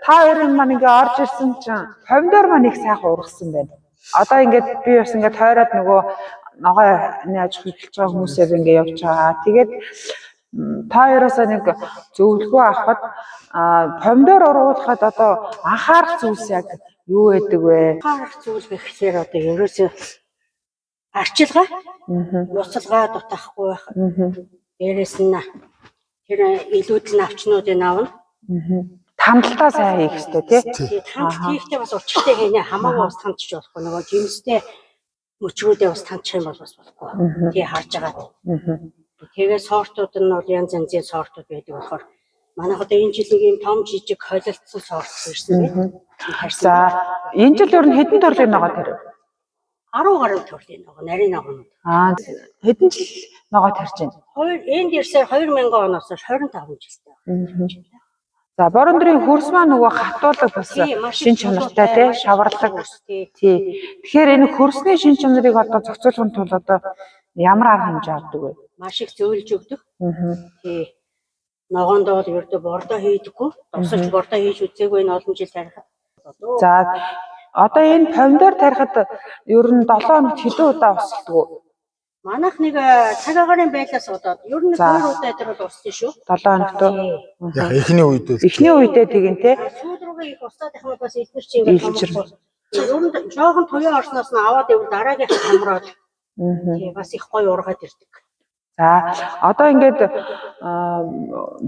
Та хоёрын маань ингээ орж ирсэн чинь помидор маань их сайхан ургасан байна. Одоо ингээд би бас ингээд тойроод нөгөө ногооны аж ахуй эрхэлж байгаа хүмүүсээр ингээ явж байгаа. Тэгээд та хоёроосоо нэг зөвлөгөө авахад помидор ургуулахад одоо анхаарах зүйлс яг юу байдаг вэ? Анхаарах зүйл гэхлээр одоо ерөөсөө арчилгаа, нуцалгаа дутаахгүй байх. Дээрээс нь тэр илүүдэл навчнуудыг авна. Тамдалтаа сайн хийх хэрэгтэй тий. Тэгээ танд хийхдээ бас учиртай хийнэ, хамаагүй бас тандч болохгүй, нөгөө жимстэй мөчрүүдээ бас тандчих юм бол бас болохгүй. Тэгээ харж байгаа. Тэгээ сортууд нь бол янз янзын сортууд байдаг болохоор манайх одоо энэ жил нэг юм том жижиг холилдсон сорт ирсэн байна. Харсан. За, энэ жил ер нь хэдэн төрлийн ногоо тарив? 10 гаруй төрлийн ногоо, нарийн ногоонууд. Хэдэн жил ногоо тарьж байна? Хоёр энд ирсээр 2000 оноос хойш 25 жилтэй. За, Борон дрын хөрс маань нөгөө хатуулаг бас Тий, маш их шин чанартай тий, маш их шаварлаг. хөрс, тий. Тий. Тэгэхээр энэ хөрсний шин чанарыг одоо зохицуулахын тулд одоо ямар арга хэмжээ авдаг вэ? Маш их зөөлж өгдөг. Тий. Ногоондоо бол ердөө бордоо хийдэггүй. Тусалж бордоо хийж үзээгүй энэ олон жил тарихад. За, одоо энэ помидор тарихад ер нь 7 хоногт хэдэн удаа усалдаг вэ? Манайх нэг цаг агаарын байлаас удаад ер нь За. 2 удаа тэр бол уссан шүү. 7 хоногт уу? Тий. Яг эхний үед бол Эхний үедээ тэгин тий. Сүүл рүүгээ их устаад их юм бас эднэр чи ингээд Илчир. томорхгүй. Ер нь жоохон туяа орсноос нь аваад ивэл дараагийнх нь томроод тий, бас их гоё ургаад ирдэг. За, одоо ингээд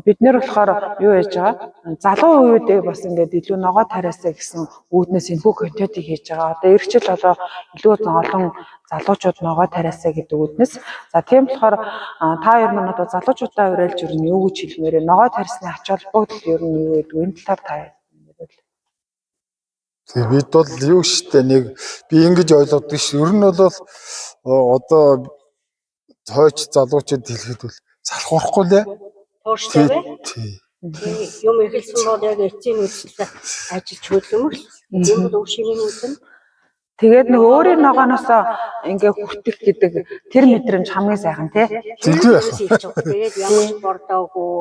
бид нэр болохоор юу яаж байгаа? Залуу үеүдээ бас ингээд илүү ногоо тариасаа гэсэн үүднээс энэхүү контентыг хийж байгаа. Одоо эх жил одоо илүү олон залуучууд ногоо тариасаа гэдэг үүднээс. За, тийм болохоор та хоёр маань одоо залуучуудаа уриалж ер нь юу гэж хэлмээр вэ? Ногоо тарьсны ач холбогдол ер нь юу гэдэг вэ? Энэ талаар та ярил. Тий, бид бол юу штэ нэг би ингэж ойлгодог ш. Ер нь бол одоо хойч залуучууд хэлэхэд бол залхуурахгүй лээ. Тууштай Тий, бай. тий. Тий, юм эхэлсэн бол яг эцсийн үйлчлэл ажиллаж хөдөлмөр. Юм бол өв шимийн үдэн. Тэгээд нэг өөрийн ногооноос ингээ хүртэх гэдэг тэр мэдрэмж хамгийн сайхан тий. Зэлгүй байх. Тэгээд ямар ч бордоогүй,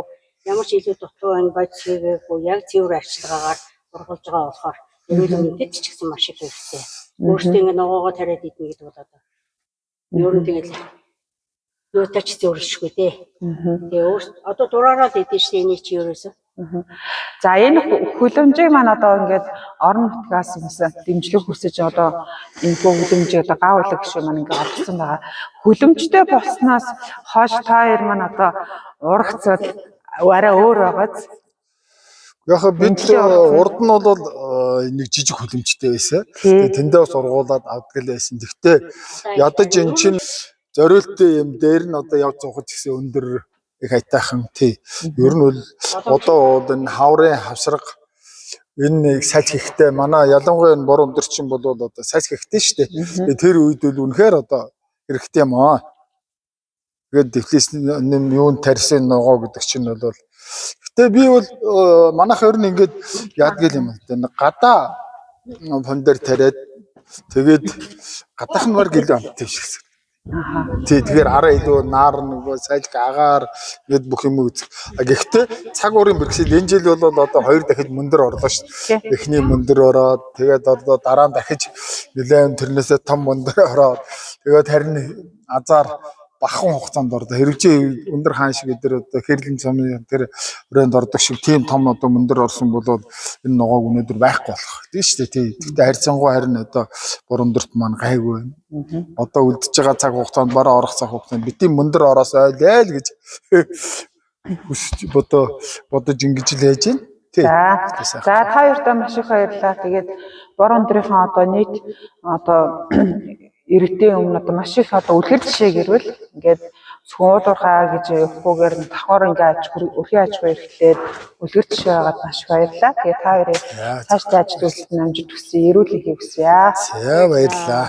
ямар ч илүү дутуу энэ бодис хийгээгүй, яг цэвэр арчилгаагаар ургуулж байгаа болохоор эрүүл мэндэд ч гэсэн маш их хэрэгтэй. Өөртөө ингээ ногоогоо тариад идэнэ гэдэг бол одоо ер нь тэгэл юутай ч зөөлшгүй дээ. Тэгээ өөр одоо дураараа л идэн штэ эний чи ерөөсөө. За, энэ хүлэмжийг маань одоо ингээд орон нутгаас бас дэмжлэг хүсэж одоо энэхүү хүлэмжийг одоо гав улаг гişүү маань ингээд олгосон байгаа. Хүлэмжтэй болсноос хойш та хоёр маань одоо урагцад арай өөр байгааз. Яг бид Мэдлэг орсон. урд нь бол нэг жижиг хүлэмжтэй байсан. Тий. Тэгээ тэндээ бас ургуулад авдаг л байсан. Гэхдээ ядаж эн чинь зориултын юм дээр нь одоо явж зуухад гэсэн өндөр их айтайхан тий. Ер нь бол одоо бол энэ хаврын хавсраг энэ нэг салхи ихтэй манай ялангуяа энэ бор өндөр чинь бол одоо салхи ихтэй шүү дээ. Тэгээ тэр үед бол үнэхээр одоо хэрэгтэй юм аа. Тэгээд дэвлээс нэм юун тарьсан ногоо гэдэг чинь бол гэтээ би бол манайх ер нь ингээд яадаг юм л да. Нэг гадаа фон дээр тариад тэгээд гадаах нь баг илүү амттай шиг. Тий, тэгэхээр араа илүү наар нөгөө салхи агаар ингээд бүх юм үзэх. А гэхдээ цаг уурын бэрхшээл энэ жил бол одоо хоёр дахиж мөндөр орлоо шүү дээ. Эхний мөндөр ороод тэгээд одоо дараа нь дахиж нэлээд тэрнээсээ том мөндөр ороод тэгээд харин азар бахан хугацаанд ордоо. Хэрвээ өндөр хаан шиг өдөр одоо хэрлэн цомын тэр өрөөнд ордог шиг тийм том одоо мөндөр орсон бол энэ ногоог өнөөдөр байхгүй болох. Тийм шүү дээ. Тий. Гэхдээ харьцангуй харин одоо буран дөрт маань гайгүй байна. Одоо үлдэж байгаа цаг хугацаанд бараа орох цаг хугацаанд битгий мөндөр ороос ойлээ л гэж хүсэж бодож ингэж л яаж байна. Тий. За. За, та хоёртоо маш их баярлалаа. Тэгээд борон дрийнхөө одоо нийт одоо иргэдийн өмнө одоо маш их одоо үлгэр жишээ гэрвэл ингээд зөвхөн уулуурхаа гэж явахгүйгээр нь давхар ингээд аж өрхийн аж ахуй эрхлээд үлгэр жишээ байгаад маш их баярлалаа. Тэгээд та хоёрын цаашдаа ажил үйлсэд амжилт хүсье, эрүүл энхийг хүсье. За, баярлалаа.